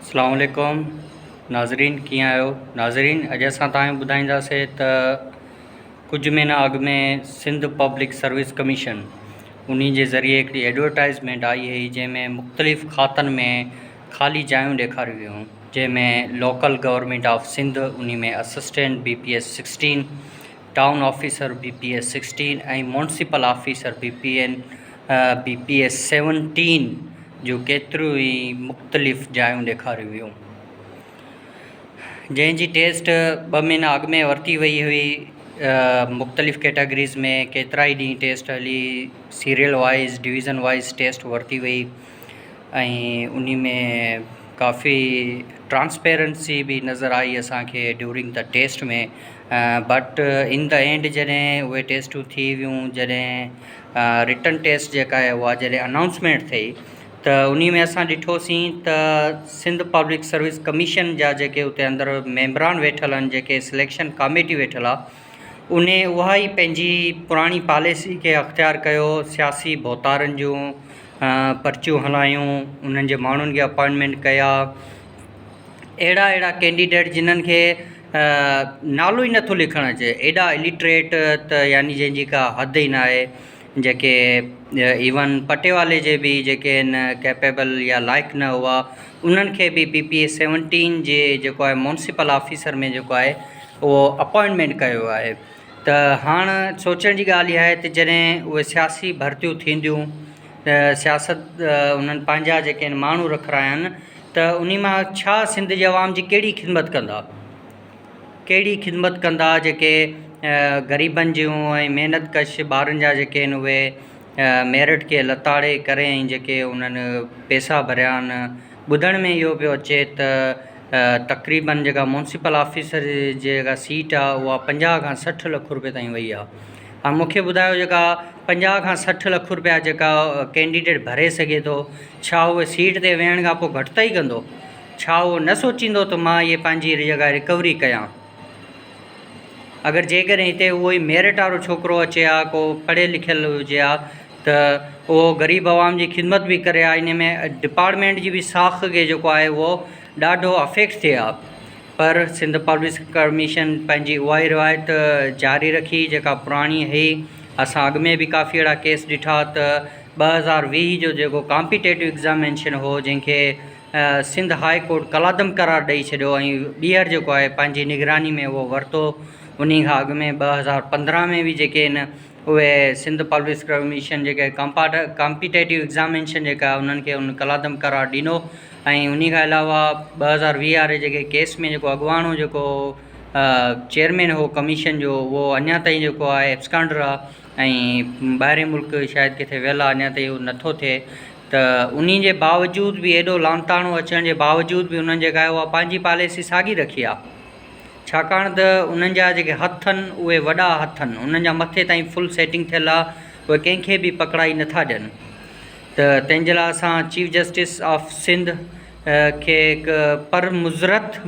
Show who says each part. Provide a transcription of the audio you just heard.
Speaker 1: اسلام عليڪم ناظرين ڪيئن آهيو ناظرين اڄ اسان توهان کي ٻڌائينداسي ته ڪجهه مهينا اڳ ۾ سنڌ پبلڪ سروس ڪميشن انهي جي ذريعي هڪڙي ايڊورٽائزمينٽ آئي هئي جنهن ۾ مختلف کاتن ۾ خالي جايون ڏيکاريون ويون جنهن ۾ لوڪل گورنمينٽ آف سنڌ انهي ۾ assistant B P S 16 town officer B P S 16 ۽ municipal officer B P N B P S 17 جون ڪيتريون ئي مختلف جايون ڏيکاريون ويون جنهن جي ٽيسٽ ٻه مهينا اڳ ۾ ورتي وئي هئي مختلف ڪيٽاگريز ۾ ڪيترا ئي ڏينهن ٽيسٽ هلي serial wise division wise test ورتي وئي ۽ انهي ۾ ڪافي ٽرانسپيرنسي به نظر آئي اسان کي during the test ۾ but in the end جڏهن اهي ٽيسٽون ٿي ويون جڏهن رٽن ٽيسٽ جيڪا آهي اها جڏهن انائونسمينٽ ٿي ته انهي ۾ اسان ڏٺوسين ته سنڌ پبلڪ سروس ڪميشن جا جيڪي اتي اندر ميمبران ويٺل آهن جيڪي سليڪشن ڪاميٽي ويٺل آهي انهي اها ئي پنهنجي پراڻي پاليسي کي اختيار ڪيو سياسي ڀوتارن جون پرچيون هلايون انهن جي ماڻهن کي اپائنٽمينٽ ڪيا اهڙا اهڙا ڪينڊيڊيٽ جنن کي نالو ئي نٿو لکڻ اچي ايڏا الٽريٽ ته يعني جنهن جي ڪا حد ئي ناهي جيڪي ايون پٽيوالي جي به جيڪي آهن ڪيپيبل يا لائق نه هئا انهن کي به پي پي اي سيونٽين جي جيڪو آهي مونسپل آفيسر ۾ جيڪو آهي اهو اپائنٽمينٽ ڪيو آهي ته هاڻ سوچڻ جي ڳالهه اها آهي ته جڏهن اهي سياسي ڀرتيون ٿينديون ته سياست انهن پنهنجا جيڪي آهن ماڻهو رکرايا آهن ته انهي مان ڇا سنڌ جي عوام جي ڪهڙي خدمت ڪندا ڪهڙي خدمت ڪندا جيڪي غريبن جون ۽ محنت ڪش ٻارن جا جيڪي آهن اهي ميرٽ کي لتاڙي ڪري ۽ جيڪي انهن پيسا ڀريا آهن ٻڌڻ ۾ اهو پيو اچي ته تقريبن جيڪا مونسپل آفيسر جي جيڪا سيٽ آ اها 50 کان 60 لک روپيه تائين وئي آ هاڻ مونکي ٻڌايو جيڪا 50 کان 60 لک روپيا جيڪا ڪينڊيڊيٽ ڀري سگهي ٿو ڇا اهو سيٽ تي ويهڻ کان پوء گهٽتائي ڪندو ڇا اهو نه سوچيندو ته مان اهي پنهنجي جيڪا رڪوري ڪيان اگر جيڪڏهن هتي اهو ئي ميرٽ وارو ڇوڪرو اچي ها ڪو پڙهيل لکيل هجي ها ته اهو غريب عوام جي خدمت به ڪري ها ان ۾ ڊپارٽمينٽ جي به ساک کي جيڪو آهي اهو ڏاڍو افيڪٽ ٿئي ها پر سنڌ پبلڪ ڪميشن پنهنجي اها ئي روايت جاري رکي جيڪا پراڻي هئي اسان اڳ ۾ به ڪافي اهڙا ڪيس ڏٺا ته 2020 جو جيڪو ڪامپيٽيٽو ايگزامينشن هو جنهن کي سنڌ هاء ڪورٽ ڪالعدم قرار ڏئي ڇڏيو ۽ ٻيهر جيڪو آهي پنهنجي نگراني ۾ اهو ورتو انهي کان اڳ ۾ 2015 ۾ به جيڪي آهن اهي سنڌ پبلڪ ڪميشن جيڪي ڪامپيٽيٽو ايگزامينشن جيڪا انهن کي ان ڪالعدم قرار ڏنو ۽ انهي کان علاوه 2020 واري جيڪي ڪيس ۾ جيڪو اڳواڻو جيڪو چيئرمين هو ڪميشن جو اهو اڃا تائين جيڪو آهي ايبسڪانڊر آهي ۽ ٻاهرين ملڪ شايد ڪٿي ويل آهي اڃا تائين اهو نٿو ٿئي ته انهي جي باوجود به ايڏو لعنتاڻو اچڻ جي باوجود به انهن جيڪا آهي اها پنهنجي پاليسي ساڳي رکي آهي ڇاڪاڻ ته انهن جا جيڪي هٿ آهن اهي وڏا هٿ آهن انهن جا مٿي تائين فل سيٽنگ ٿيل آهي اهي ڪنهن کي به پڪڙائي نٿا ڏين ته تنهن جي لاء اسان چيف جسٽس آف سنڌ کي هڪ پر مضرت.